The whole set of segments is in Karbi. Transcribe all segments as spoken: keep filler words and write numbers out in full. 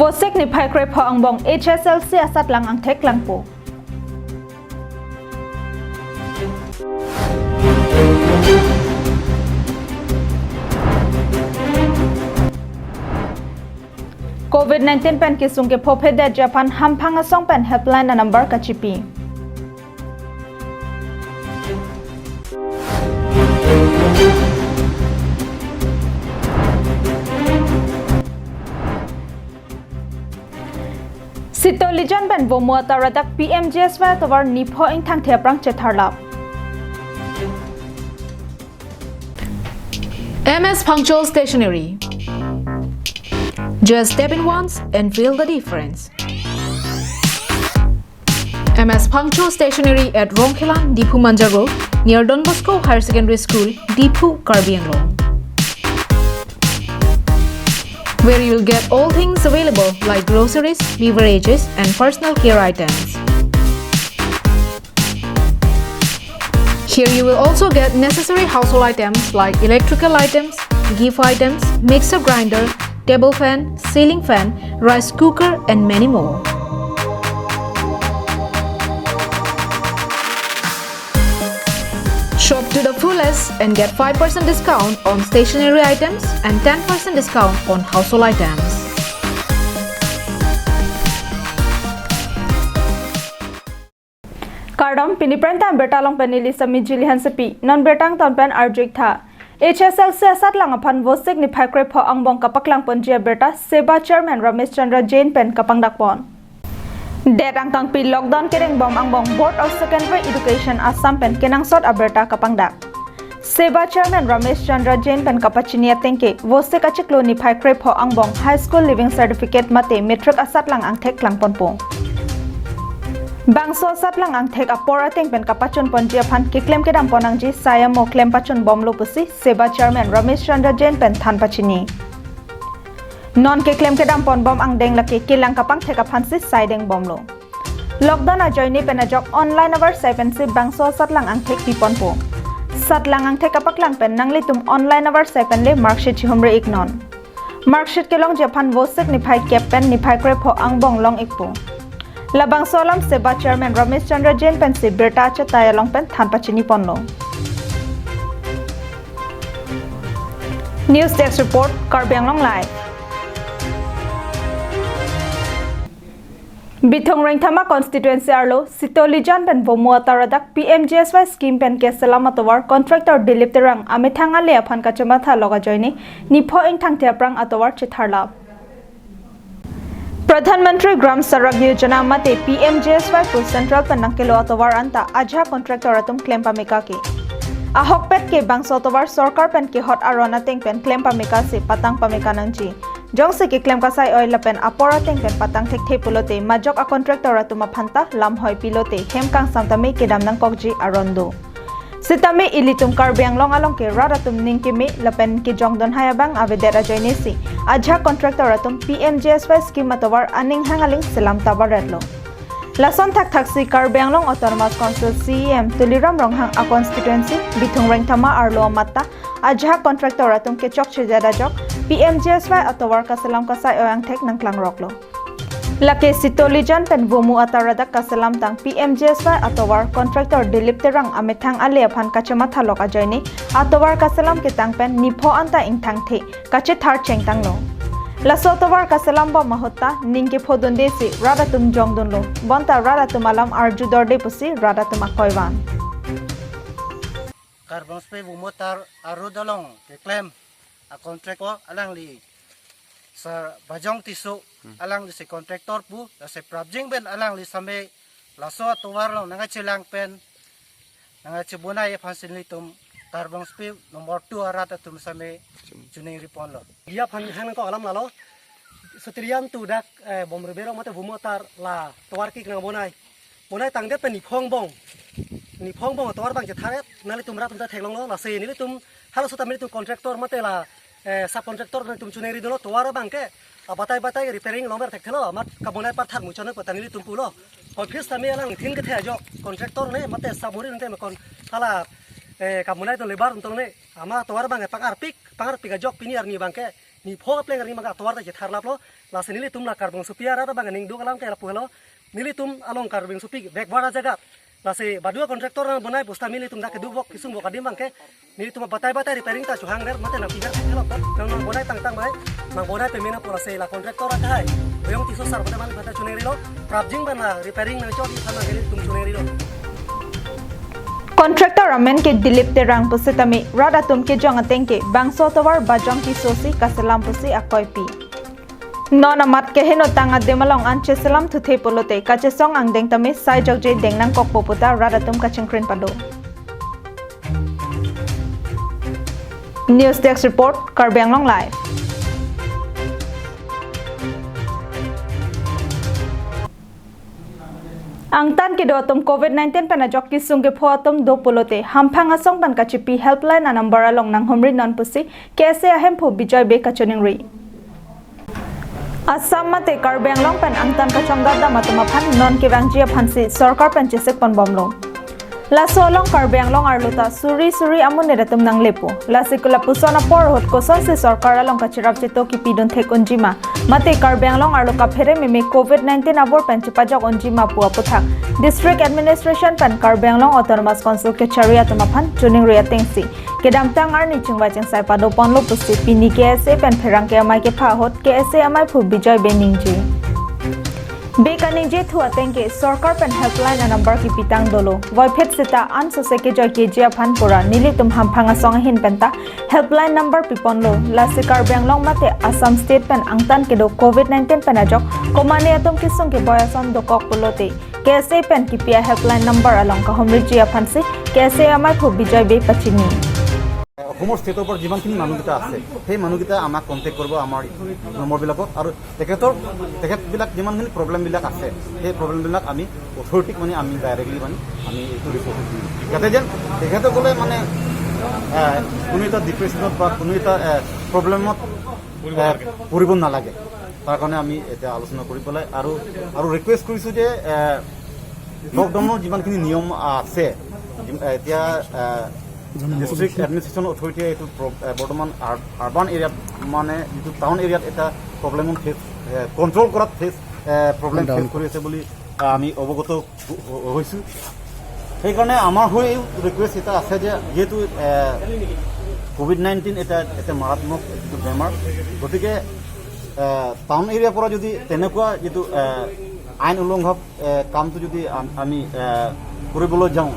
Vosik niphai krepho angbong H S L C asatlang angthek langpo. Covid nineteen pen kesung kephophe detji aphan Hamphang asong pen helpline a-number kachipi. Sitolijan pen Vomu atar adak P M G S Y atovar nipho ingthangthe aphrang chetharlap. M S Phangcho Stationery. Just step in once and feel the difference. M S Phangcho Stationery at Rongkhelan, Diphu Manja Road, near Don Bosco Higher Secondary School, Diphu, Karbi Anglong. Where you'll get all things available like groceries, beverages, and personal care items. Here you will also get necessary household items like electrical items, gift items, mixer grinder, table fan, ceiling fan, rice cooker, and many more. Shop to the fullest and get five percent discount on stationery items and ten percent discount on household items. Kardom, pini prime time birta along pen neli Sami Jili Hansepi, non birta angton pen arju-ik tha. H S L C asatlang aphan Vosik niphai krepho angbong kapaklang ponji abirta SEBA Chairman Ramesh Chandra Jain pen kapangdakpon. Det angkangpi lockdown kerengbom angbong Board of Secondary Education Assam pen kenangsot abirta kapangdak. SEBA Chairman Ramesh Chandra Jain pen kapachini atengke, Vosik achiklo niphai krepho angbong High School Leaving Certificate mate matric asatlang angthek klangponpo. Bangso asatlang angthek apor ateng pen kapachun ponji aphan keklem kedam pon nangji sai amo klem pachun bomlo pusi SEBA Chairman Ramesh Chandra Jain pen than pachini. Non keklem kedam pon bom angdeng lake kelang kapangthek aphansi sai deng bomlo. Lockdown ajoine pen ajok online avarsai pensi bangso asatlang angthek piponpo. Satlang angthek kapaklang pen nanglitum online avarsai pen le marksheet chihumri-ik non. Marksheet kelongji aphan Vosik niphai kep pen niphai krepho angbong long-ikpo. Labangso alam SEBA Chairman Ramesh Chandra Jain pensi birta achetai along pen than pachini ponlo. News Desk Report, Karbi Anglong Live. Bithung Rengthama constituency arlo Sitolijan pen Vomu atar adak P M G S Y scheme pen keselam atovar contractor Dilip Terang amethang ale aphan kachematha lok ajoine nipho ingthangthe aphrang atovar chetharlap. Pradhan Mantri Gram Sadak Yojana mate P M G S Y pu central pen nangkelo atovar anta ajahak contractor atum klem pame kake. Ahokpet ke bangso atovar sorkar pen kehot aron ateng pen klem pame kase patang pame kanangji. Jongsi keklem kasai oi lapen apor ateng pen patang thekthe pulote majok a contractor atum aphanta lamhoi pilote hem kangsam tame kedam nangkokji aron do. Sitame ilitum Karbi Anglong along ke rat atum ning keme lapen kejongdun hai abang avedet ajoine si ajahak contractor atum P M G S Y scheme atovar aning hang aling selam tabaretlo. Lason thakthak si Karbi Anglong Autonomous Council C E M Tuliram Ronghang a constituency Bithung Rengthama arlo amatta ajahak contractor atum kechokche det ajok P M G S Y atovar kaselam kasai oi angthek nangklangroklo. Lake Sitolijan pen Vomu atar adak kaselam tang P M G S Y atovar contractor Dilip Terang amethang ale aphan kachematha lok ajoine atovar kaselam ketang pen nipho anta ingthangthe kachethar chengtanglo. Laso atovar kaselam bom ahut ta ning kephodunde si rat atum jongdunlo. Bonta rat atum alam arju dorde pusi rat atum akoi van. Karbonspe Vomu atar a-road along keklem a contractor alangli Sir Bajong Tisso, alangli si contractor pu, lasi prapjin pen alangli same laso atovar along nangkachelang pen nangkachebonai aphansi nelitum Karbonspe number two arat atum same chuningri ponlo. Dia aphan hang nangkok alam lalo. Sitolijan tu dak, eh, Bomrebe rong mate Vomu atar la tovar kik nangbonai. Bonai tangdet pen nipho angbong. Nipho angbong tovar abang chetharet, nanglitum rat atum ta theklonglo, lasi nelitum halaso tame nelitum contractor mate la, eh, sub contractor nelitum chuningri dolo tovar abang ke, ah, batai batai repairing longver thekthelo, amat kabonai apar thak muchot nangpo ta nelitum pulo. Office tame alang thin kethe ajok contractor ne mate sub muri nte me kon hala, eh, kabonai atum labour atum ne ama tovar abang ke pangarpik, pangarpik ajok pini arni abang ke ni pho apleng arni abang atovar ta chetharlaplo. Lasi nelitum la Karbi Riso Aphi arat abang aning duk alam ke lapu helo. Nelitum along Karbi Riso Aphi backward ajaga. Lasi badu'a contractor nang bonai pusitame nelitum dak keduk bok kisung bok adim abang ke nelitum batai batai repairing ta chuhang der mate nang pijar helo. Nang nang bonai tangtang bai. Nang bonai pemena pura se la contractor akhai. Oyong Tisso sar bonai man bata chuneng rilo. Prapjin ban la repairing nang chot di than nang nelitum chuneng rilo. Contractor amen ke Dilip Terang pusitame rat atum kejong ateng ke bangso atovar Bajong Tisso si kaselam pusi akoipi. Non amat keheno tang adim along an cheselam thuthe pulote kachesong angdeng tame sai jokje deng nangkokpo puta rat atum kachingkrin pado. News Desk Report, Karbi Anglong Live. Angtan kedo atum covid nineteen pen ajok kisung kepho atum do pulote Hamphang asong pen kachipi helpline anumber along nanghumri non pusi K S A ahemphu Bijoy Bey kachoningri. Assam mate Karbi Anglong pen angtan kachongdat dam atum aphan non kevangji aphansi sorkar pen chesik ponbomlo. Laso along Karbi Anglong arlo ta suri suri amonit atum nanglepo. Lasi kula puson apor ahut kosonsi sorkar along kachirap cheto kipidun thek unjima. Mate Karbi Anglong arlo kaphere meme covid nineteen abor pen chepajok unjima pu aputhak District Administration pen Karbi Anglong Autonomous Council kechari atum aphan choningri atengsi kedamtang arni chingvai chingsai padoponlo pusi pini K S A pen pherangke amei kepha ahut K S A ameiphu Bijoy Bey ningje. Bey kaningje thu ateng ke sorkar pen helpline anumber kipitang dolo. Voiphit seta ansose kejoi keji aphan pura nelitum Hamphang asong ahin penta helpline number piponlo. Lasi Karbi Anglong mate Assam State pen angtan kedo covid nineteen pen ajok komane atum kisung keboi ason dokok pulote K S A pen kipi a helpline number along kahumriji aphansi K S A ameiphu Bijoy Bey pachini. অসমৰ ষ্টেটৰ পৰা যিমানখিনি মানুহকেইটা আছে, সেই মানুহকেইটা আমাক কণ্টেক্ট কৰিব আমাৰ নম্বৰবিলাকত। আৰু তেখেতৰ, তেখেতবিলাক যিমানখিনি প্ৰব্লেমবিলাক আছে, সেই প্ৰব্লেমবিলাক আমি অথৰিটিক মানে আমি ডাইৰেক্টলি মানে আমি এইটো ৰিপৰ্ট দিম, যাতে যেন তেখেতসকলে মানে এ, কোনো এটা ডিপ্ৰেশ্যনত বা কোনো এটা এ, প্ৰব্লেমত এ, পৰিব নালাগে। তাৰ কাৰণে আমি এতিয়া আলোচনা কৰি পেলাই আৰু, আৰু ৰিকুৱেষ্ট কৰিছোঁ যে এ, লকডাউনৰ যিমানখিনি নিয়ম আছে, যিম-, এতিয়া এ, ডিষ্ট্ৰিক্ট এডমিনিষ্ট্ৰেশ্যন অথৰিটিয়ে এইটো প্ৰ-, এ, বৰ্তমান আৰ-, আৰ্বান এৰিয়াত মানে যিটো টাউন এৰিয়াত এটা প্ৰব্লেম ফেচ, এ, কণ্ট্ৰল কৰাত ফেচ, এ, প্ৰব্লেম ফেচ কৰি আছে বুলি আ, আমি অৱগত হ-, হ-, হৈছোঁ। সেইকাৰণে আমাৰ হৈ ৰিকুৱেষ্ট এটা আছে যে যিহেতু এ, কভিড নাইণ্টিন এটা, এটা মাৰাত্মক যিটো বেমাৰ, গতিকে এ, টাউন এৰিয়াৰ পৰা যদি তেনেকুৱা যিটো এ, আইন উলংঘক এ, কামটো যদি আম-, আমি এ, কৰিবলৈ যাওঁ,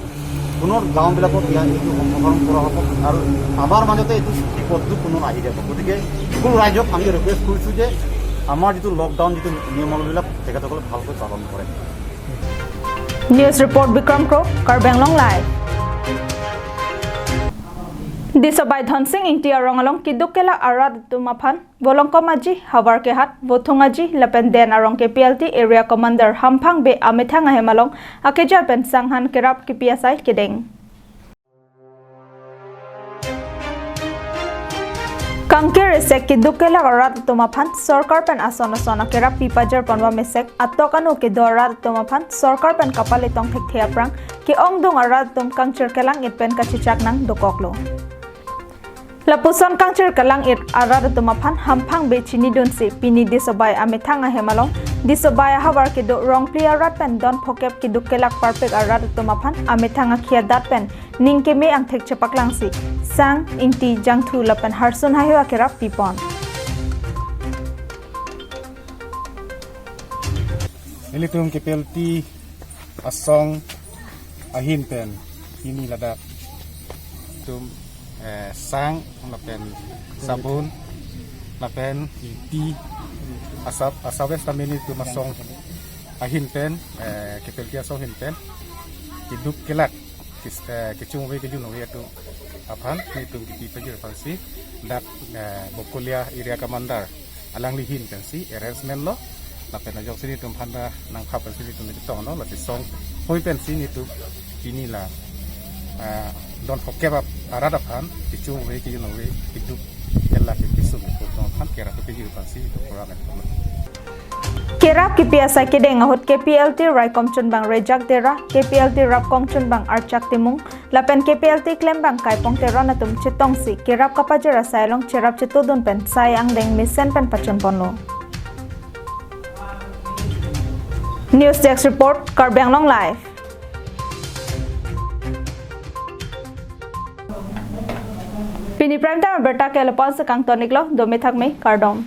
পুনৰ গাঁওবিলাকত ইয়াৰ এইটো সম্প্ৰসাৰণ কৰা হ'ব আৰু আমাৰ মাজতে এইটো বিপদটো পুনৰ আহি যাব। গতিকে সকলো ৰাইজক আমি ৰিকুৱেষ্ট কৰিছোঁ যে আমাৰ যিটো লকডাউন যিটো নিয়মাৱলীবিলাক তেখেতসকলে ভালকৈ পালন কৰে। News report, Bikram Kro, Karbi Anglong Live. Disobai Dhonsing Ingti arong along keduk kelak arat atum aphan Volongkom Aji, Havar Kehat, Vothung Aji lapen Den arong K P L T Area Commander Hamphang Bey amethang ahem along akejoi pen sanghan kerap kipi asai kedeng. Kangkir esek keduk kelak arat atum aphan sorkar pen ason ason akerap pipajir ponbom esek atok anu kedo arat atum aphan sorkar pen kapale tong thekthe aphrang ke-ongdung arat atum kangchir kelang-it pen kachechak nang dokoklo. Lapuson kangchir kelang-it arat atum aphan Hamphang Bey chinidunsi pini Disobai amethang ahem along Disobai ahavar kedo Rongpli arat pen don phokep keduk kelak parpik arat atum aphan amethang akhia dat pen ning keme angthek chepaklangsi sang, ingti, jangthu lapen harsun haihui akerap pipon. Nelitum K P L T asong ahin pen pini ladak tum, eh, sang lapen sabun lapen ingti asap asap es tamini tum asong ahin pen, eh, K P L T asong ahin pen keduk kelak kis-, eh, kechung ove kejun ove atum aphan nelitum kipi pajir aphansi dak, eh, Bokolia Area Commander alangli ahin pensi arrangement lo, lapen ajoksi nelitum aphan ta nangkhap pensi nelitum neli tong no, lasi song hoi pensi nelitum pini la, eh, don phokep ap arat aphan kechung ove kejun ove keduk kelak kesung atum aphan kerap kejir aphansi nelitum program lo. Kerap kipi asai kedeng ahut K P L T raikom chunbang Rejak Dera, K P L T rapkong chunbang Archak Timung, lapen K P L T klembang Kaipong Teron atum chetongsi kerap kapajir asai along cherap chetudun pen sai angdeng mesen pen pachunponlo. News Desk Report, Karbi Anglong Live. Pini Prime Time abirta ke lapu-an si kangton-iklo, dome thakme, kardom.